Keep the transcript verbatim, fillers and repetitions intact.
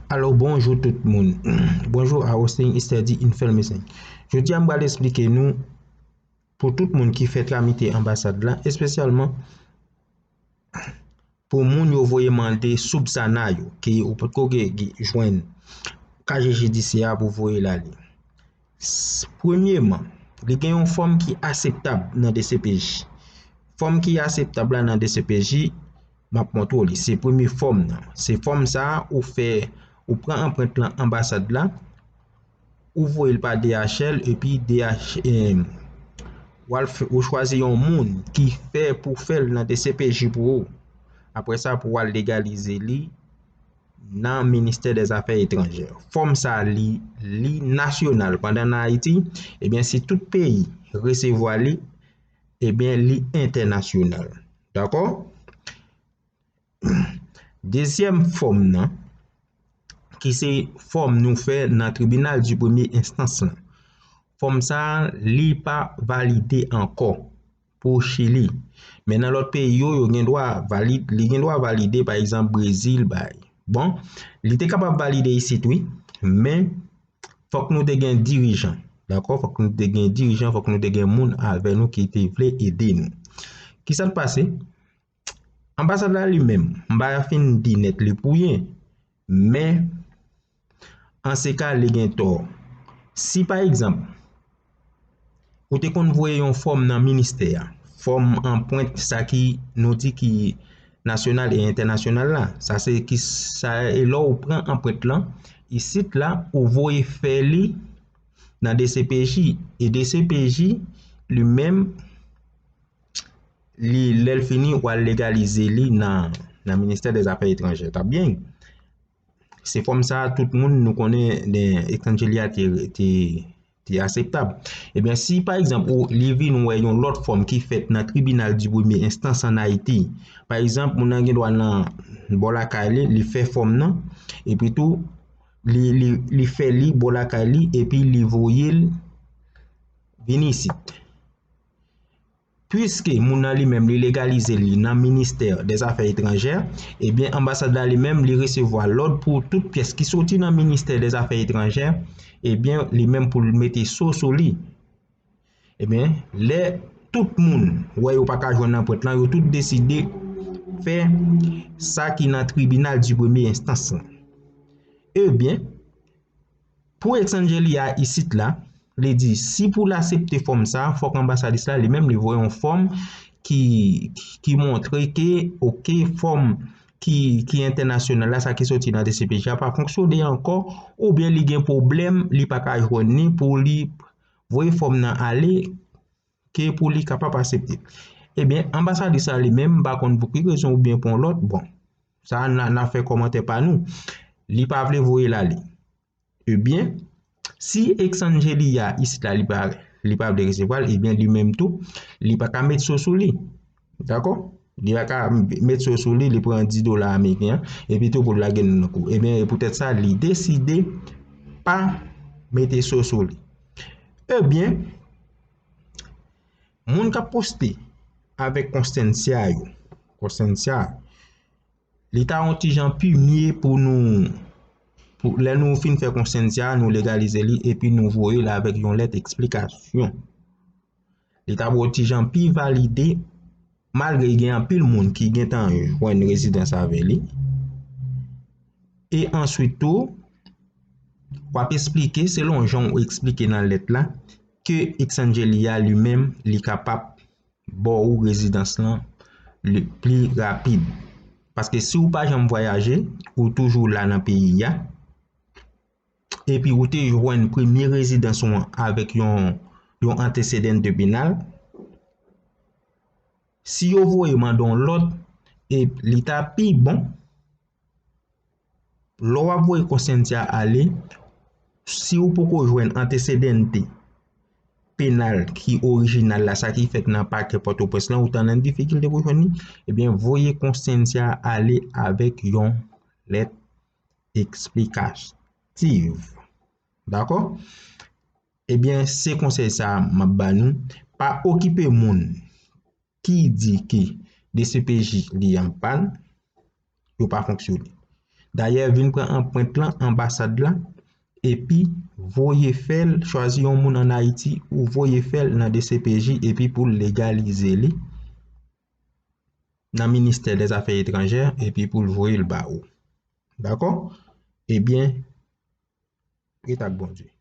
Alo, bonjou tout moun. Bonjou a Austin Steady Information. Jodi a m pral esplike nou pou tout moun ki fè tramite anbasad la, espesyalman pou moun yo voye mande soupsana yo ke ou potko jwenn kaje jidisyè a pou voye l ale. Premyeman, li gen yon fòm ki aseptab nan D C P J. Fòm ki aseptab la nan D C P J, m ap montre w li. Se premye fòm nan. Se fòm sa a ou fè, ou pran anprent lan anbasad la, ou voye l pa D H L, epi D H, eh, w al fè, ou chwazi yon moun ki fè pou fè l nan D C P J pou ou. Apre sa, pou w al legalize li nan Ministè dè Zafè Etranjè. Fòm sa a, li, li nasyonal. Pandan nan Ayiti, ebyen, si tout peyi resevwa li, ebyen, li entènasyonal. Dakò? Dezyèm fòm nan, ki se fòm nou fè nan tribinal di premye enstans lan. Fòm sa a, li pa valide ankò pou Chili. Men nan lòt peyi yo, yo gen dwa valide, li gen dwa valide, pa egzanp, Brezil, bay. Bon, li te kapab valide isit, wi, men fòk nou te gen dirijan. Dakò? Fòk nou te gen dirijan, fòk nou te gen moun avè nou ki te vle ede nou. Kisa k pase? Anbasad la li menm, m pa fin di nèt li pou ye, men an se ka li gen tò. Si pa egzanp, ou te konn voye yon fòm nan ministè a, fòm anprent sa ki nou di ki nasyonal e entènasyonal la, sa se ki sa e lè ou pran anprent lan, isit la, ou voye fè li nan D C P J, e D C P J li menm, li, lè l fini, w al legalize li nan, nan Ministè dè Zafè Etranjè. Tabyen, se fòm sa a, tout moun nou konnen, Exangelia te, te, te aseptab. Ebyen, si pa egzanp, ou, li vin wè yon lòt fòm ki fèt nan tribinal di premye enstans ann Ayiti, pa egzanp, moun nan gen dwa nan bò lakay li, li fè fòm nan, epi tou, li, li, li fè li bò lakay li, epi li voye l vin isit. Piske moun nan li menm li legalize li nan Ministè dè Zafè Etranjè, ebyen, anbasad la li menm li resevwa lòd pou tout pyès ki soti nan Ministè dè Zafè Etranjè, ebyen, li menm pou l mete so sou li. Ebyen, lè tout moun wè yo pa ka jwenn anprent lan, yo tout deside fè sa ki nan tribinal di premye enstans lan. Ebyen, pou Exangelia isit la, li di, si pou l aksepte fòm sa, fòk anbasadis la, li menm, li voye yon fòm ki, ki montre ke, oke, fòm ki, ki entènasyonal la, sa ki soti nan D C P J a, pa fonksyone ankò, oubyen li gen pwoblèm, li pa ka jwenn li pou li voye fòm nan ale, ke pou li kapab aksepte. Ebyen, anbasadis la li menm, m pa konn pou ki rezon oubyen pou yon lòt, bon, sa n a, n a fè kòmantè pa nou. Li pa vle voye l ale. Ebyen, si Exangelia isit la, li pa, li pa vle resevwa l, ebyen, li menm tou, li pa ka met so sou li. Dakò? Li pa ka met so sou li, li pran dis dola ameriken an, epi tou pou l lage nou nan kou. Ebyen, e poutèt sa, li deside pa mete so sou li. Ebyen, moun k ap poste avèk Constancia yo, Constancia, li ta yon ti jan pi mye pou nou, pou, lè nou fin fè Constancia, nou legalize li, epi nou voye l avèk yon lèt eksplikasyon. Li ta yon ti jan pi valide, malgre gen anpil moun ki gentan jwenn rezidans avè li. E answit tou, w ap esplike, selon jan w esplike nan lèt la, ke Exangelia li menm, li kapab ba w rezidans lan li pli rapid. Paske si w pa janm vwayaje, ou toujou la nan peyi a, epi ou te jwenn premye rezidans ou an avèk yon, yon antesedente penal, si yo voye mande yon lòt, e li ta pi bon, lè w ap voye Constancia ale, si w poko jwenn antesedente penal ki orijinal la, sa ki fèt nan pakè Pòtoprens lan, ou ta nan difikilte pou jwenn li, ebyen, voye Constancia ale avèk yon lèt eksplikatif. Dakò? Ebyen, se konsèy sa a m ap ba nou. Pa okipe moun ki di ke D C P J li an pàn, yo pa fonksyone. Dayè, vin pran anprent lan, anbasad la, epi voye fè l, chwazi yon moun ann Ayiti, ou voye fè l nan D C P J, epi pou l legalize li nan ministè dèzafè etranjè, epi pou l voye l ba ou. Dakò? Ebyen, ret ak Bondye.